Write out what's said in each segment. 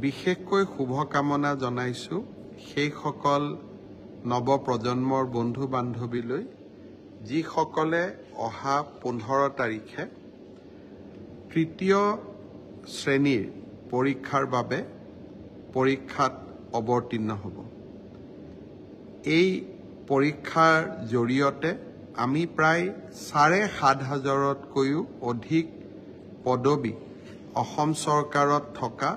বিশেষকৈ শুভকামনা জনাইছোঁ সেইসকল নৱপ্ৰজন্মৰ বন্ধু বান্ধৱীলৈ, যিসকলে অহা 15 তাৰিখে তৃতীয় শ্ৰেণীৰ পৰীক্ষাৰ বাবে পৰীক্ষাত অৱতীৰ্ণ হ'ব। এই পৰীক্ষাৰ জৰিয়তে আমি প্ৰায় ৭,৫০০তকৈও অধিক পদবী অসম চৰকাৰত থকা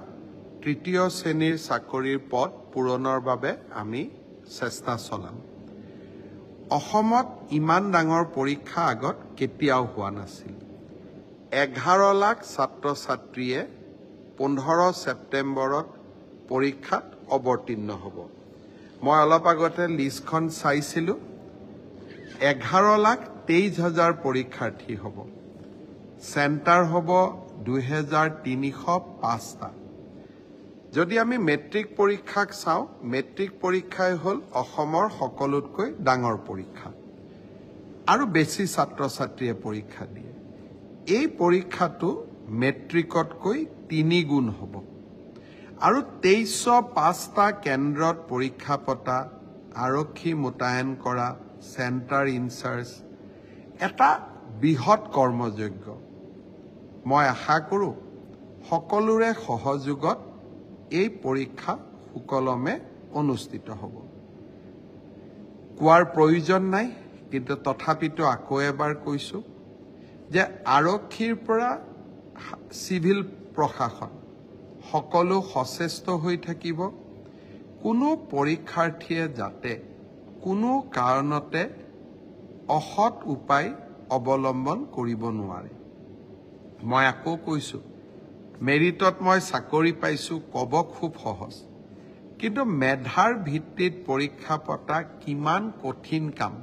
তৃতীয় শ্ৰেণীৰ চাকৰিৰ পদ পূৰণৰ বাবে আমি চেষ্টা চলাম। অসমত ইমান ডাঙৰ পৰীক্ষা আগত কেতিয়াও হোৱা নাছিল। 11 লাখ ছাত্ৰ ছাত্ৰীয়ে 15 ছেপ্টেম্বৰত পৰীক্ষাত অৱতীৰ্ণ হ'ব। মই অলপ আগতে লিষ্টখন চাইছিলোঁ, 11,23,000 পৰীক্ষাৰ্থী হ'ব। চেণ্টাৰ হ'ব 2305টা। যদি আমি মেট্ৰিক পৰীক্ষাক চাওঁ, মেট্ৰিক পৰীক্ষাই হ'ল অসমৰ সকলোতকৈ ডাঙৰ পৰীক্ষা আৰু বেছি ছাত্ৰ ছাত্ৰীয়ে পৰীক্ষা দিয়ে। এই পৰীক্ষাটো মেট্ৰিকতকৈ 3 গুণ হ'ব আৰু 2305টা কেন্দ্ৰত পৰীক্ষা পতা, আৰক্ষী মোতায়েন কৰা, চেণ্টাৰ ইনচাৰ্জ, এটা বৃহৎ কৰ্মযজ্ঞ। মই আশা কৰোঁ সকলোৰে সহযোগত এই পৰীক্ষা সুকলমে অনুষ্ঠিত হ'ব। কোৱাৰ প্ৰয়োজন নাই, কিন্তু তথাপিতো আকৌ এবাৰ কৈছোঁ যে আৰক্ষীৰ পৰা চিভিল প্ৰশাসন সকলো সচেষ্ট হৈ থাকিব। কোনো পৰীক্ষাৰ্থীয়ে যাতে কোনো কাৰণতে অসৎ উপায় অৱলম্বন কৰিব নোৱাৰে। মই আকৌ কৈছোঁ, মেৰিটত মই চাকৰি পাইছোঁ ক'ব খুব সহজ, কিন্তু মেধাৰ ভিত্তিত পৰীক্ষা পতা কিমান কঠিন কাম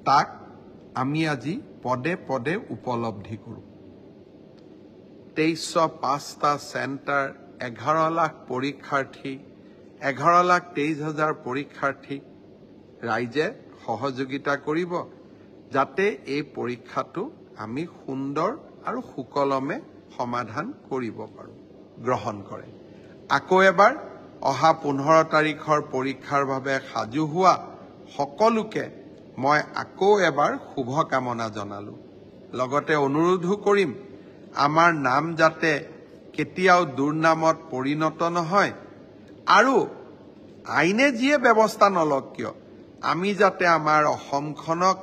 তাক আমি আজি পদে পদে উপলব্ধি কৰোঁ। 2305টা চেণ্টাৰ, 11 লাখ পৰীক্ষাৰ্থী, 11,23,000 পৰীক্ষাৰ্থী, ৰাইজে সহযোগিতা কৰিব যাতে এই পৰীক্ষাটো আমি সুন্দৰ আৰু সুকলমে সমাধান কৰিব পাৰোঁ, গ্ৰহণ কৰে। আকৌ এবাৰ অহা 15 তাৰিখৰ পৰীক্ষাৰ বাবে সাজু হোৱা সকলোকে মই আকৌ এবাৰ শুভকামনা জনালোঁ। লগতে অনুৰোধো কৰিম, আমাৰ নাম যাতে কেতিয়াও দুৰ্নামত পৰিণত নহয় আৰু আইনে যিয়ে ব্যৱস্থা নলওক কিয়, আমি যাতে আমাৰ অসমখনক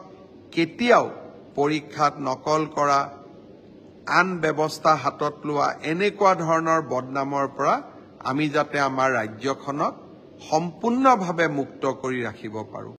কেতিয়াও পৰীক্ষাত নকল কৰা, আন ব্যৱস্থা হাতত লোৱা এনেকুৱা ধৰণৰ বদনামৰ পৰা আমি যাতে আমাৰ ৰাজ্যখনক সম্পূৰ্ণভাৱে মুক্ত কৰি ৰাখিব পাৰোঁ।